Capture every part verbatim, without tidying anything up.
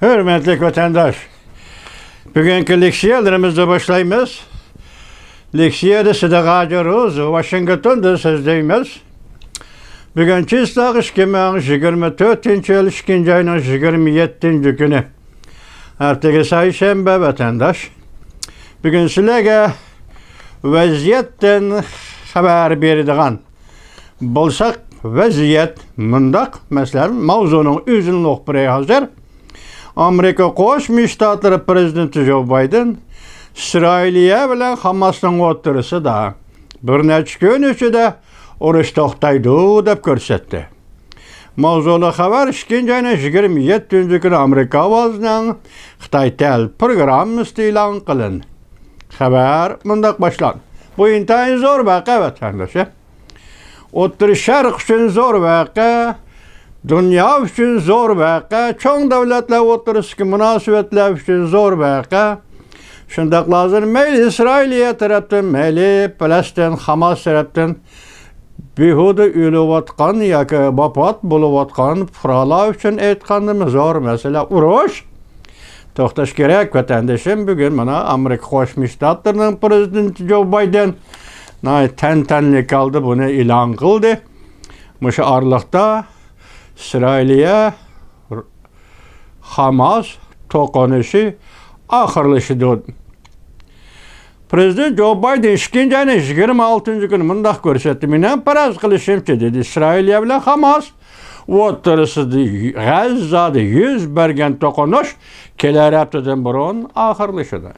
ھۆرمەتلىك ۋەتەنداش، بۈگۈنكى لېكسىيەلىرىمىزنى باشلايمىز. لېكسىيەدە سىدىق ھاجى روز ۋاشىنگتوندىن سۆزلەيمىز. بۈگۈن چىسلاق ئىككى مىڭ يىگىرمە تۆتىنچى يىل ئىككىنچى ئاينىڭ يىگىرمە يەتتىنچى كۈنى. ھەپتىگە سەيشەنبە ۋەتەنداش. بۈگۈن سىلەرگە ۋەزىيەتتىن خەۋەر بېرىدىغان بولساق، ۋەزىيەت مۇنداق. مەسىلەن، ماۋزۇنىڭ ئۆزىنىڭ مۇخبىرى ھازىر ئامېرىكا قوشما شتاتلىرى پرېزىدېنتى جو بايدېن ئىسرائىلىيە بىلەن خاماسنىڭ ئوتتۇرىسىدا بىر نەچچە كۈن ئىچىدە ئۇرۇش توختايدۇ دەپ كۆرسەتتى. ماۋزۇلۇق خەۋەر ئىككىنچى ئاينىڭ يىگىرمە يەتتىنچى كۈنى ئامېرىكا ئاۋازىنىڭ خىتاي تېل پروگراممىسىدا ئېلان قىلىندى. خەۋەر مۇنداق باشلاندى. بۇ ئىنتايىن زور ۋەقە، ۋەتەنداشلار. ئوتتۇرا شەرق ئۈچۈن زور ۋەقە، دۇنيا ئۈچۈن زور ۋەقە، چوڭ دۆلەتلەر ئوتتۇرىسىدىكى مۇناسىۋەتلەر ئۈچۈن زور ۋەقە. شۇنداقلا ھازىر مەيلى ئىسرائىلىيە تەرەپتىن، مەيلى پەلەستىن، خاماس تەرەپتىن بىھۇدە ئۆلۈۋاتقان ياكى ۋاپات بولۇۋاتقان پۇقرالار ئۈچۈن ئېيتقاندىمۇ زور مەسىلە ئۇرۇش. توختاش كېرەك، ۋەتەندىشىم. بۈگۈن مانا ئامېرىكا قوشما شتاتلىرىنىڭ پرېزىدېنتى جو بايدېن ناھايىتى تەنتەنىلىك ھالدا بۇنى ئېلان قىلدى. مۇشۇ ئارىلىقتا ئىسرائىلىيە خاماس توقۇنۇشى ئاخىرلىشىدۇ. پرېزىدېنت جو بايدېن ئىككىنچى ئاينىڭ يىگىرمە ئالتىنچى كۈنى مۇنداق كۆرسەتتى. مېنىڭ پەرەز قىلىشىمچە، دېدى، ئىسرائىلىيە بىلەن خاماس ئوتتۇرىسىدا غەززادا يۈز بەرگەن توقۇنۇش كېلەر ھەپتىدىن بۇرۇن ئاخىرلىشىدۇ.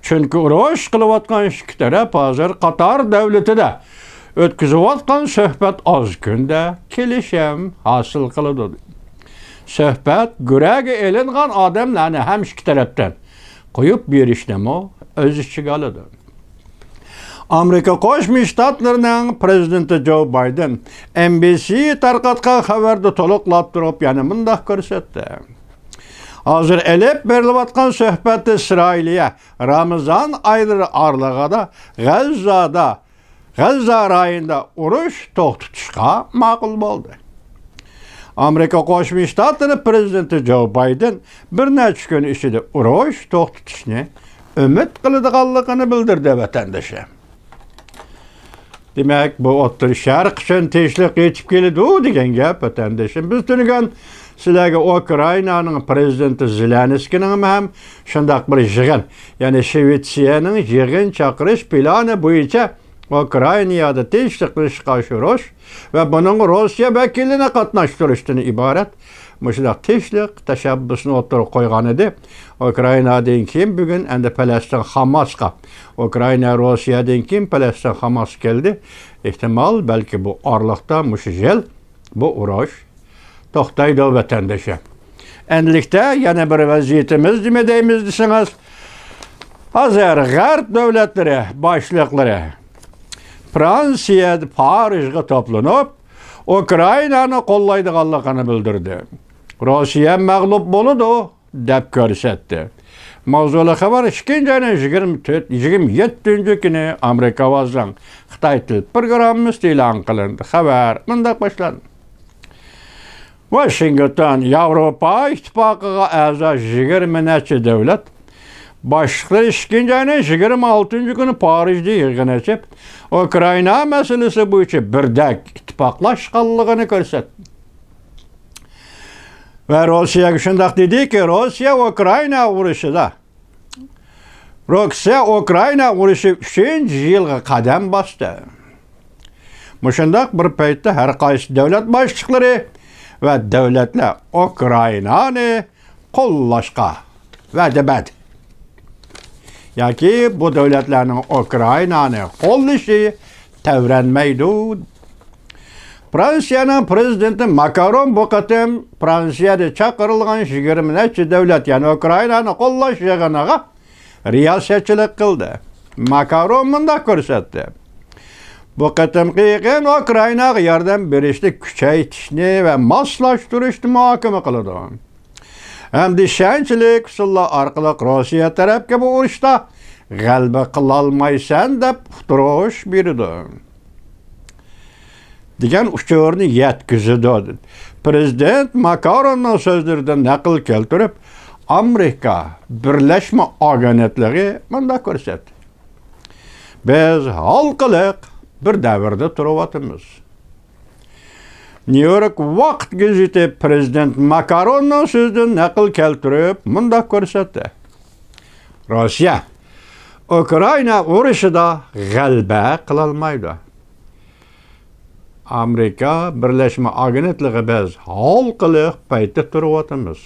چۈنكى ئۇرۇش قىلىۋاتقان ئىككى تەرەپ ھازىر قاتار دۆلىتىدە ئۆتكۈزۈۋاتقان سۆھبەت ئاز كۈندە كېلىشىم ھاسىل قىلىدۇ. سۆھبەت گۆرەگە ئېلىنغان ئادەملەرنى ھەم ئىككى تەرەپتىن قويۇپ بېرىشنىمۇ ئۆز ئىچىگە ئالىدۇ. ئامېرىكا قوشما شتاتلىرىنىڭ پرېزىدېنتى جو بايدېن ئېن بى سى تارقاتقان خەۋەردە تولۇقلاپ تۇرۇپ يەنە مۇنداق كۆرسەتتى. ھازىر ئېلىپ بېرىلىۋاتقان سۆھبەتتە ئىسرائىلىيە رامىزان ئايلىرى ئارىلىقىدا غەززادا، غەززا رايونىدا ئۇرۇش توختىتىشقا ماقۇل بولدى. ئامېرىكا قوشما شتاتلىرى پرېزىدېنتى جو بايدېن بىر نەچچە كۈن ئىچىدە ئۇرۇش توختىتىشنى ئۈمىد قىلىدىغانلىقىنى بىلدۈردى، ۋەتەندىشى. دېمەك، بۇ ئوتتۇرا شەرق ئۈچۈن تىنچلىق يېتىپ كېلىدۇ دېگەن گەپ، ۋەتەندىشىم. بىز تۈنۈگۈن سىلەرگە ئۇكرائىنانىڭ پرېزىدېنتى زېلېنسكىينىڭ ھەم شۇنداق بىر يىغىن، يەنى شىۋېتسىيەنىڭ يىغىن چاقىرىش پىلانى بويىچە ئۇكرائىنادا تىنچلىق ئىشقا ئاشۇرۇش ۋە بۇنىڭغا روسىيە ۋەكىلىنى قاتناشتۇرۇشتىن ئىبارەت مۇشۇنداق تىنچلىق تەشەببۇسىنى ئوتتۇرىغا قويغان ئىدى. ئۇكرائىنادىن كېيىن بۈگۈن ئەمدى پەلەستىن خاماسقا، ئۇكرائىنا روسىيەدىن كېيىن پەلەستىن خاماسقا كەلدى. ئېھتىمال، بەلكى بۇ ئارىلىقتا مۇشۇ يىل بۇ ئۇرۇش توختايدۇ، ۋەتەندىشىم. ئەنلىكتە يەنە بىر ۋەزىيىتىمىز نېمە دەيمىز دېسىڭىز، ھازىر غەرب دۆلەتلىرى باشلىقلىرى فرانسىيە پارىژغا توپلىنىپ، ئۇكرائىنانى قوللايدىغانلىقىنى بىلدۈردى. روسىيە مەغلۇپ بولىدۇ دەپ كۆرسەتتى. ماۋزۇلۇق خەۋەر ئىككىنچى ئاينىڭ يىگىرمە تۆت، يىگىرمە يەتتىنچى كۈنى ئامېرىكا ئاۋازىنىڭ خىتاي تىل پروگراممىسىدا ئېلان قىلىندى. خەۋەر مۇنداق باشلاندى. ۋاشىنگتون، ياۋروپا ئىتتىپاقىغا ئەزا يىگىرمە نەچچە دۆلەت باشلىقلىرى ئىككىنچى ئاينىڭ يىگىرمە ئالتىنچى كۈنى پارىژدا يىغىن ئېچىپ، ئۇكرائىنا مەسىلىسى بويىچە بىردەك ئىتتىپاقلاشقانلىقىنى كۆرسەتتى. ۋە روسىيەگە شۇنداق دېدىكى، روسىيە ئۇكرائىنا ئۇرۇشىدا، روسىيە ئۇكرائىنا ئۇرۇشى ئۈچىنچى يىلغا قەدەم باستى. مۇشۇنداق بىر پەيتتە ھەر قايسى دۆلەت باشلىقلىرى ۋە دۆلەتلەر ئۇكرائىنانى قوللاشقا ۋەدە بەردى. ياكى بۇ دۆلەتلەرنىڭ ئۇكرائىنانى قوللىشى تەۋرەنمەيدۇ. فرانسىيەنىڭ پرېزىدېنتى ماكرون بۇ قېتىم فرانسىيەدە چاقىرىلغان يىگىرمە نەچچە دۆلەت، يەنى ئۇكرائىنانى قوللاش يىغىنىغا رىياسەتچىلىك قىلدى. ماكرون مۇنداق كۆرسەتتى. بۇ قېتىمقى يىغىن ئۇكرائىناغا ياردەم بېرىشنى كۈچەيتىشنى ۋە ماسلاشتۇرۇشنى مۇھاكىمە قىلىدۇ. ھەمدە ئىشەنچلىك ئۇسۇللار ئارقىلىق روسىيە تەرەپكە بۇ ئۇرۇشتا غەلىبە قىلالمايسەن دەپ ئۇقتۇرۇش بېرىدۇ. دېگەن ئۇچۇرنى يەتكۈزىدۇ. پىرېزىدېنت ماكروننىڭ سۆزلىرىدىن نەقىل كەلتۈرۈپ، ئامېرىكا بىرلەشمە ئاگېنتلىقى مۇنداق كۆرسەتتى: بىز ھالقىلىق بىر دەۋردە تۇرۇۋاتىمىز. نيۇ يورك ۋاقىت گېزىتى پىرېزىدېنت ماكروننىڭ سۆزىدىن نەقىل كەلتۈرۈپ مۇنداق كۆرسەتتى: روسىيە ئۇكرائىنا ئۇرۇشىدا غەلىبە قىلالمايدۇ. ئامېرىكا بىرلەشمە ئاگېنتلىقى، بىز ھالقىلىق پەيتتە تۇرۇۋاتىمىز.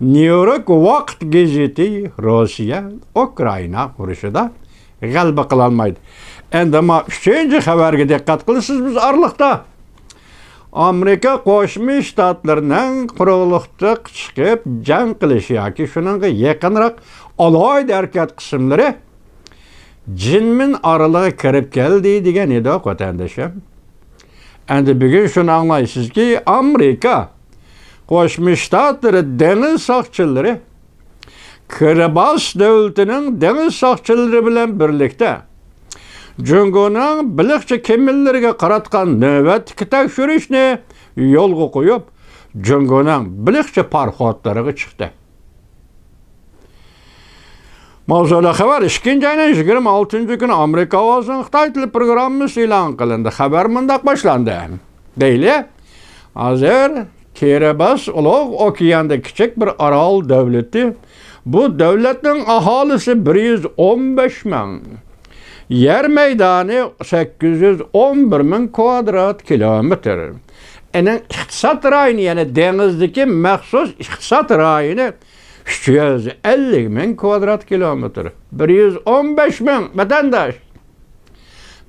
نيۇ يورك ۋاقىت گېزىتى روسىيە ئۇكرائىنا ئۇرۇشىدا غەلىبە قىلالمايدۇ. ئەمدى ما ئۈچىنچى خەۋەرگە دىققەت قىلىسىز، بىز ئارىلىقتا ئامېرىكا قوشما شتاتلىرىنىڭ قۇرۇقلۇقتا چىقىپ جەڭ قىلىش ياكى شۇنىڭغا يېقىنراق ئالاھىدە ھەرىكەت قىسىملىرى جىنمىن ئارىلىغا كىرىپ كەلدى دېگەن ئىدۇق، ۋەتەندىشىم. ئەمدى بۈگۈن شۇنى ئاڭلايسىزكى، ئامېرىكا قوشما شتاتلىرى دېڭىز ساقچىلىرى كىرىباس دۆلىتىنىڭ دېڭىز ساقچىلىرى بىلەن بىرلىكتە جۇڭگونىڭ بېلىقچى كېمىلىرىگە قاراتقان نۆۋەتتىكى تەكشۈرۈشنى يولغا قويۇپ، جۇڭگونىڭ بېلىقچى پاراخوتلىرىغا چىقتى. ماۋزۇلۇق خەۋەر، ئىككىنچى ئاينىڭ يىگىرمە ئالتىنچى كۈنى ئامېرىكا ئاۋازىنىڭ خىتاي تىلى پروگراممىسى ئېلان قىلىندى. خەۋەر مۇنداق باشلاندى. دەيلى، ھازىر كىرىباس ئۇلۇغ ئوكياندا كىچىك بىر ئارال دۆلىتى. بۇ دۆلەتنىڭ ئاھالىسى بىر يۈز ئون بەش مىڭ. يەر مەيدانى سەككىز يۈز ئون بىر مىڭ كۋادرات كىلومېتىر. ئېنىڭ ئىقتىساد رايونى، يەنى دېڭىزدىكى مەخسۇس ئىقتىساد رايونى ئۈچ يۈز ئەللىك مىڭ كۋادرات كىلومېتىر. بىر يۈز ئون بەش مىڭ ۋەتەنداش.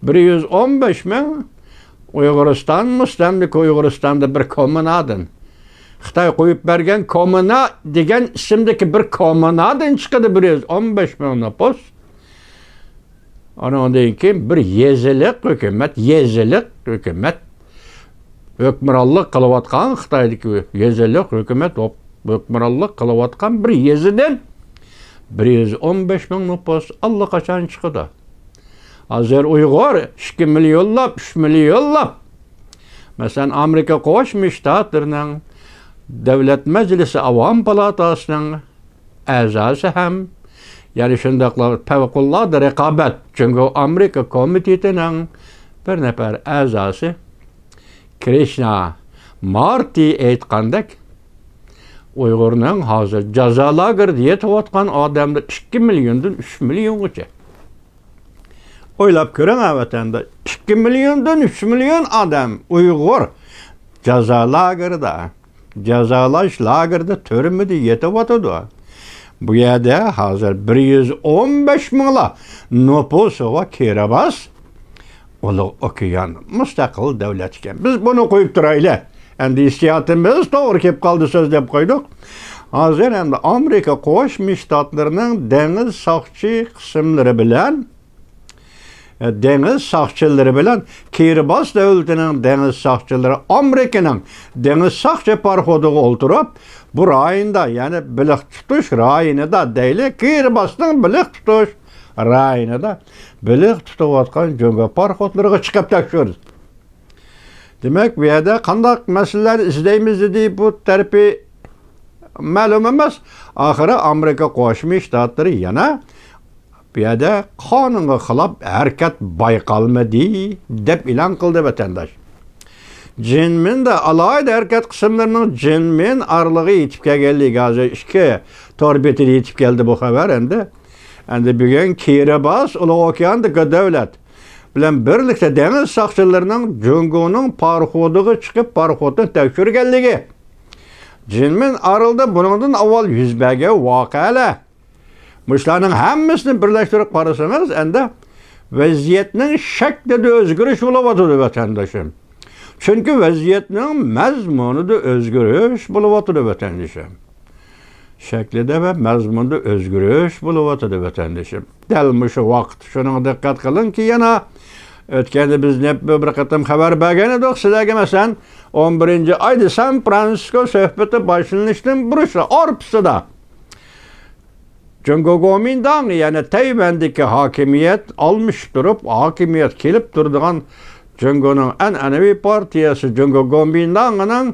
بىر يۈز ئون بەش مىڭ ئۇيغۇرىستان، مۇستەملىكە ئۇيغۇرىستاندا بىر كوممۇنادىن، خىتاي قويۇپ بەرگەن كوممۇنا دېگەن ئىسىمدىكى بىر كوممۇنادىن چىقىدۇ بىر يۈز ئون بەش مىڭ نوپۇس. ئانىڭدىن كېيىن بىر يېزىلىق ھۆكۈمەت، يېزىلىق ھۆكۈمەت ھۆكۈمرانلىق قىلىۋاتقان، خىتايدىكى يېزىلىق ھۆكۈمەت ھۆك-، ھۆكۈمرانلىق قىلىۋاتقان بىر يېزىدىن بىر يۈز ئون بەش مىڭ نوپۇس ئاللىقاچان چىقىدۇ. ھازىر ئۇيغۇر ئىككى مىليونلاپ، ئۈچ مىليونلاپ. مەسىلەن، ئامېرىكا قوشما شتاتلىرىنىڭ دۆلەت مەجلىسى ئاۋام پالاتاسىنىڭ ئەزاسى ھەم، يەنە شۇنداقلا پەۋقۇلئاددە رىقابەت جۇڭگو ئامېرىكا كومىتېتىنىڭ بىر نەپەر ئەزاسى كرىشنا مارتى ئېيتقاندەك، ئۇيغۇرنىڭ ھازىر جازا لاگېرىدا يېتىۋاتقان ئادەملەر ئىككى مىليوندىن ئۈچ مىليونغىچە. ئويلاپ كۆرۈڭ، ھە، ۋەتەندە ئىككى مىليوندىن ئۈچ مىليون ئادەم ئۇيغۇر جازا لاگېرىدا، جازالاش لاگېرىدا، تۈرمىدە يېتىۋاتىدۇ. بۇ يەردە ھازىر بىر يۈز ئون بەش مىڭلا نوپۇسى بار كىرىباس ئۇلۇغ ئوكيان مۇستەقىل دۆلەت ئىكەن. بىز بۇنى قويۇپ تۇرايلى. ئەمدى ھېسسىياتىمىز توغرا كېلىپ قالدى سۆزلەپ قويدۇق. ھازىر ئەمدى ئامېرىكا قوشما شتاتلىرىنىڭ دېڭىز ساقچى قىسىملىرى بىلەن، دېڭىز ساقچىلىرى بىلەن كىرىباس دۆلىتىنىڭ دېڭىز ساقچىلىرى ئامېرىكىنىڭ دېڭىز ساقچى پاراخوتىغا ئولتۇرۇپ، بۇ رايوندا، يەنى بېلىق تۇتۇش رايونىدا دەيلى، كىرىباسنىڭ بېلىق تۇتۇش رايونىدا بېلىق تۇتۇۋاتقان جۇڭگو پاراخوتلىرىغا چىقىپ تەكشۈردى. دېمەك، بۇ يەردە قانداق مەسىلىلەرنى ئىزدەيمىز دېدى، بۇ تەرىپى مەلۇم ئەمەس. ئاخىرى ئامېرىكا قوشما شتاتلىرى يەنە بۇ يەردە قانۇنغا خىلاپ ھەرىكەت بايقالمىدى، دەپ ئېلان قىلدى ۋەتەنداش. جىنمىندا ئالاھىدە ھەرىكەت قىسىملىرىنىڭ جىنمىن ئارىلىغا يېتىپ كەلگەنلىكى، ھازىر ئىككى تور بېتىدە يېتىپ كەلدى بۇ خەۋەر ئەمدى. ئەمدى بۈگۈن كىرىباس ئۇلۇغ ئوكياندىكى دۆلەت بىلەن بىرلىكتە دېڭىز ساقچىلىرىنىڭ جۇڭگونىڭ پاراخوتىغا چىقىپ، پاراخوتنى تەكشۈرگەنلىكى، جىنمىن ئارىلىدا بۇنىڭدىن ئاۋۋال يۈز بەرگەن ۋەقەلەر، مۇشۇلارنىڭ ھەممىسىنى بىرلەشتۈرۈپ قارىسىڭىز، ئەمدى ۋەزىيەتنىڭ شەكلىدە ئۆزگىرىش بولۇۋاتىدۇ، ۋەتەندىشىم. چۈنكى ۋەزىيەتنىڭ مەزمۇنىدا ئۆزگىرىش بولۇۋاتىدۇ، ۋەتەندىشىم. شەكلىدە ۋە مەزمۇندا ئۆزگىرىش بولۇۋاتىدۇ، ۋەتەندىشىم. دەل مۇشۇ ۋاقىت، شۇنىڭغا دىققەت قىلىڭكى، يەنە ئۆتكەندە بىز نەپ-، بىر قېتىم خەۋەر بەرگەن ئىدۇق سىلەرگە، مەسىلەن، ئون بىرىنچى ئايدا سان فرانسىسكو سۆھبىتى باشلىنىشتىن بۇرۇش ئارپىسىدا جۇڭگو گومىنداڭ، يەنى تەيۋەندىكى ھاكىمىيەت ئالمىشىپ تۇرۇپ، ھاكىمىيەت كېلىپ تۇرىدىغان جۇڭگونىڭ ئەنئەنىۋى پارتىيەسى جۇڭگو گومىنداڭىنىڭ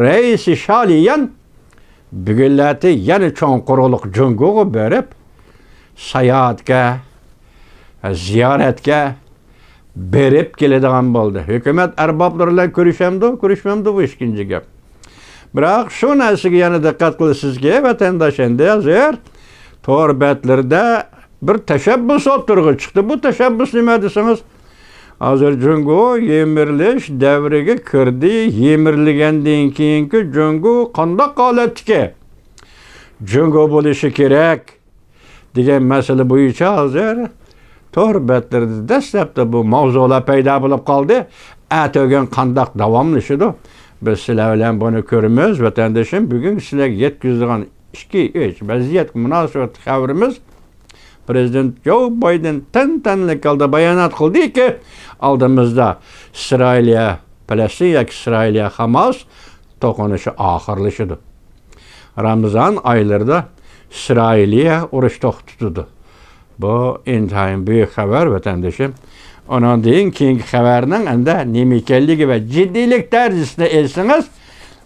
رەئىسى شالىيەن بۈگۈنلەردە يەنە چوڭ قۇرۇقلۇق جۇڭگوغا بېرىپ، ساياھەتكە، زىيارەتكە بېرىپ كېلىدىغان بولدى. ھۆكۈمەت ئەربابلىرى بىلەن كۆرۈشەمدۇ، كۆرۈشمەمدۇ، بۇ ئىككىنچى گەپ. بىراق شۇ نەرسىگە يەنە دىققەت قىلىسىزكى، ۋەتەنداش، ئەمدى ھازىر تور بەتلىرىدە بىر تەشەببۇس ئوتتۇرىغا چىقتى. بۇ تەشەببۇس نېمە دېسىڭىز، ھازىر جۇڭگو يىمىرىلىش دەۋرىگە كىردى. يىمىرىلگەندىن كېيىنكى جۇڭگو قانداق ھالەتتىكى جۇڭگو بولۇشى كېرەك دېگەن مەسىلە بويىچە ھازىر تور بەتلىرىدە دەسلەپتە بۇ ماۋزۇلار پەيدا بولۇپ قالدى. ئەتىگۈن قانداق داۋاملىشىدۇ؟ بىز سىلەر بىلەن بۇنى كۆرىمىز، ۋەتەندىشىم. بۈگۈن سىلەرگە يەتكۈزىدىغان ئىككى، ئۈچ ۋەزىيەتكە مۇناسىۋەتلىك خەۋىرىمىز، پىرېزىدېنت جو بايدېن تەنتەنىلىك ھالدا بايانات قىلدىكى، ئالدىمىزدا ئىسرائىلىيە پەلەستىن ياكى ئىسرائىلىيە خاماس توقۇنۇشى ئاخىرلىشىدۇ. رامىزان ئايلىرىدا ئىسرائىلىيە ئۇرۇش توختىتىدۇ. بۇ ئىنتايىن بۈيۈك خەۋەر، ۋەتەندىشىم. ئۇنىڭدىن كېيىنكى خەۋەرنىڭ ئەمدى نېمە ئىكەنلىكى ۋە جىددىيلىك دەرىجىسىنى ئېيتسىڭىز،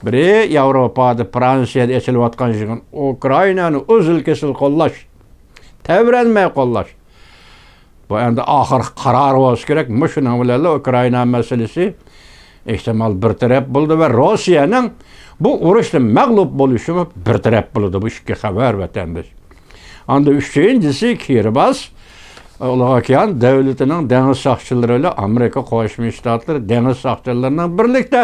بىرى، ياۋروپادا، فرانسىيەدە ئېچىلىۋاتقان يىغىن ئۇكرائىنانى ئۈزۈل-كېسىل قوللاش، تەۋرەنمەي قوللاش. بۇ ئەمدى ئاخىرقى قارار بولسا كېرەك. مۇشۇنىڭ بىلەنلا ئۇكرائىنا مەسىلىسى ئېھتىمال بىر تەرەپ بولىدۇ ۋە روسىيەنىڭ بۇ ئۇرۇشتا مەغلۇپ بولۇشىمۇ بىر تەرەپ بولىدۇ. بۇ ئىككى خەۋەر، ۋەتەنداش. ئاندىن ئۈچىنچىسى، كىرىباس ئۇلۇغ ئوكيان دۆلىتىنىڭ دېڭىز ساقچىلىرى بىلەن ئامېرىكا قوشما شتاتلىرى دېڭىز ساقچىلىرىنىڭ بىرلىكتە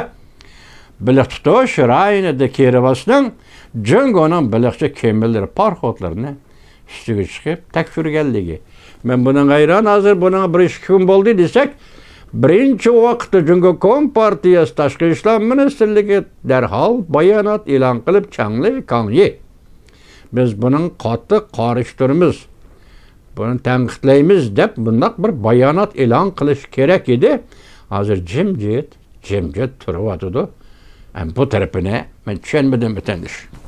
بېلىق تۇتۇش رايونىدا كىرىباسنىڭ جۇڭگونىڭ بېلىقچى كېمىلىرى، پاراخوتلىرىنى ئۈستىگە چىقىپ تەكشۈرگەنلىكى. مەن بۇنىڭغا ھەيران، ھازىر بۇنىڭغا بىر ئىككى كۈن بولدى دېسەك، بىرىنچى ۋاقىتتا جۇڭگو كومپارتىيەسى تاشقى ئىشلار مىنىستىرلىكى دەرھال بايانات ئېلان قىلىپ، چاڭلى كاڭيى، بىز بۇنىڭغا قاتتىق قارشى تۇرىمىز، بۇنى تەنقىدلەيمىز دەپ، بۇنداق بىر بايانات ئېلان قىلىش كېرەك ئىدى. ھازىر جىمجىت، جىمجىت تۇرۇۋاتىدۇ. ئەم، بۇ تەرىپىنى مەن چۈشەنمىدىم، ۋەتەندىش.